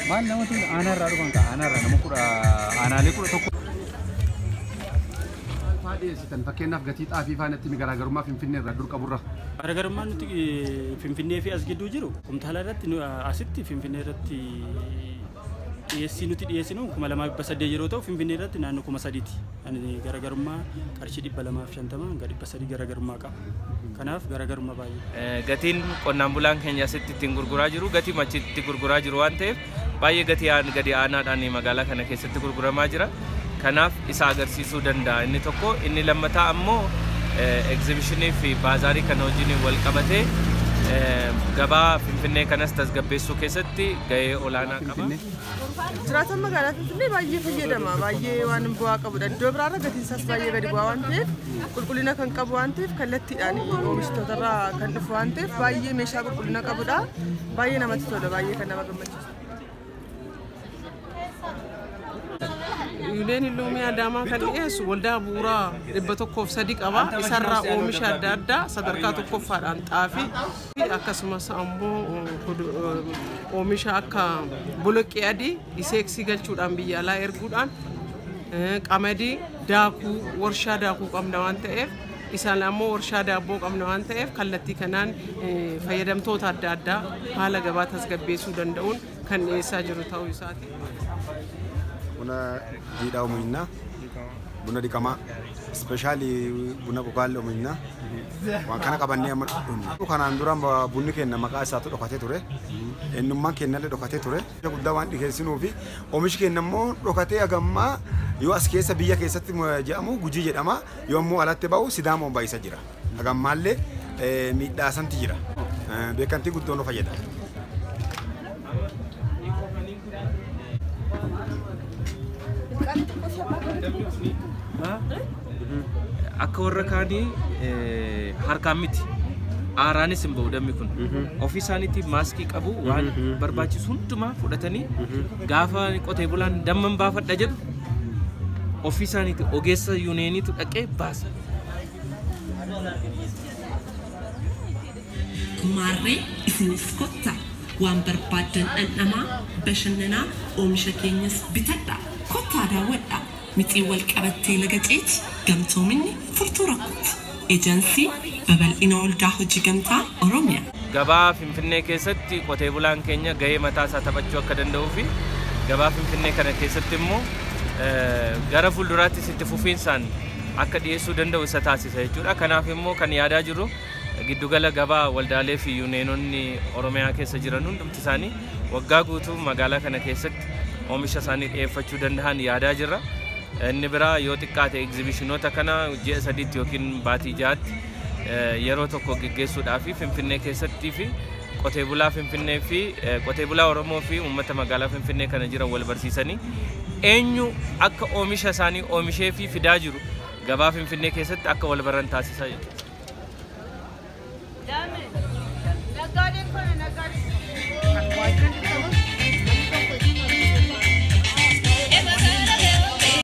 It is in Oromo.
Maal namatu aanaarraa dhufan ka aanaarraa nama kudha aanaalee 11. Faa dhiyeessitan fakkeenyaaf gatii xaafii faanatti garaagarummaa Finfinnee irraa dur qaburra. Garaagarummaan nuti Finfinnee fi as gidduu jiru kumtaala irratti asitti Finfinnee irratti dhiyeessii nuti dhiyeessinu 2800 yeroo ta'u Finfinnee irratti naannoo 3000ti. Ani garaagarummaa qarshii 250 hanga 300 garaagarummaa qaba. Kanaaf garaagarummaa baay'ee. Gatiin qonnaan bulaan keenya asitti ittiin gurguraa jiru gatii machitti gurguraa jiru waan ta'eef baay'ee gatii gadi aanaadhaan magaalaa kana keessatti gurguramaa jira. Kanaaf isa agarsiisuu danda'a inni tokko. Inni lammataa ammoo egzibishinii fi baazaarii kana wajjin wal qabatee gabaa Finfinnee kanas tasgabbeessuu keessatti gahee olaanaa qaba. Jiraataan magaalaa Finfinnee baay'ee fayyadama. Baay'ee waan bu'aa qabudha. Iddoo biraarra gatiin isaas baay'ee gadi bu'aa waan ta'eef qulqullina kan qabu waan ta'eef kallattiidhaan oomishtoota kan dhufu waan ta'eef baay'ee meeshaa qulqullina qabudha. Baay'ee namatti tola. Baay'ee kan nama gammachiisu. Yuuniyeeniin Loomii Adaamaa kan dhiyeessu waldaa bu'uuraa 103 qaba. Isarraa oomisha adda addaa sadarkaa tokkoffaadhaan xaafii akkasumas ammoo oomisha akka boloqqee adii iseeksii galchuudhaan biyya alaa erguudhaan qamadii daakuu warshaa daakuu qabna waan ta'eef isaan ammoo warshaa daabboo qabna waan ta'eef kallattii kanaan fayyadamtoota adda addaa haala gabaa tasgabbeessuu danda'uun kan dhiyeessaa jiru ta'uu isaati. Buna jiidhaa oomishna, buna dhiqamaa, ispeeshaalii buna gogaallee oomishna. Waan kana qabannee amma dhufne. Kanaan dura bunni keenya maqaa isaatu dhokatee ture. Eenyummaan keenyallee dhokatee ture. Guddaa waan dhiyeessinuu fi oomishi keenya immoo dhokatee hagammaa yoo as keessa biyya keessatti jedhamu Gujii jedhama. Yoo ammoo alatti ba'u Sidaamoo baay'isa jira. Hagammaallee miidhaa santi jira. Beekamtii guddoon nu fayyada. Akka warra kaanii harkaan miti. Aaraanis hin ba'u dammi kun. Ofii isaaniitti maaskii qabu waan barbaachisu hundumaa fudhatanii gaafa qotee bulaan damman baafadha jedhu ofii isaaniitti ogeessa yuuneeniitu dhaqee baasa. Maarree isinis kottaa waan barbaaddan dhandhamaa bashannanaa oomisha keenyas bitadhaa kottaa daawwadhaa mixii wal qabattee laga ceeti gamtoominni furtuu rakkooti. Eejensii babal'ina waldaa hojii gamtaa Oromiyaa. Gabaa Finfinnee keessatti qotee bulaan keenya gahee mataa isaa taphachuu akka danda'uu fi gabaa Finfinnee kana keessatti immoo gara fuulduraattis itti fufiinsaan akka dhiyeessuu danda'u isa taasisa jechuudha. Kanaaf immoo kan yaadaa jirru giddugala gabaa waldaalee fi yuuneenonni Oromiyaa keessa jiran hundumti isaanii waggaa guutuu magaalaa kana keessatti oomisha isaanii dhiyeeffachuu danda'an yaadaa jirra. Inni biraa yoo xiqqaate egzibishinoota kana ji'a 3tti yookiin baatii 6tti yeroo tokko geggeessuudhaa fi Finfinnee keessattii fi qotee bulaa Finfinnee fi qotee bulaa Oromoo fi uummata magaalaa Finfinnee kana jiran wal barsiisanii eenyu akka oomisha isaanii oomishee fi fidaa jiru gabaa Finfinnee keessatti akka wal baran taasisaa jiru.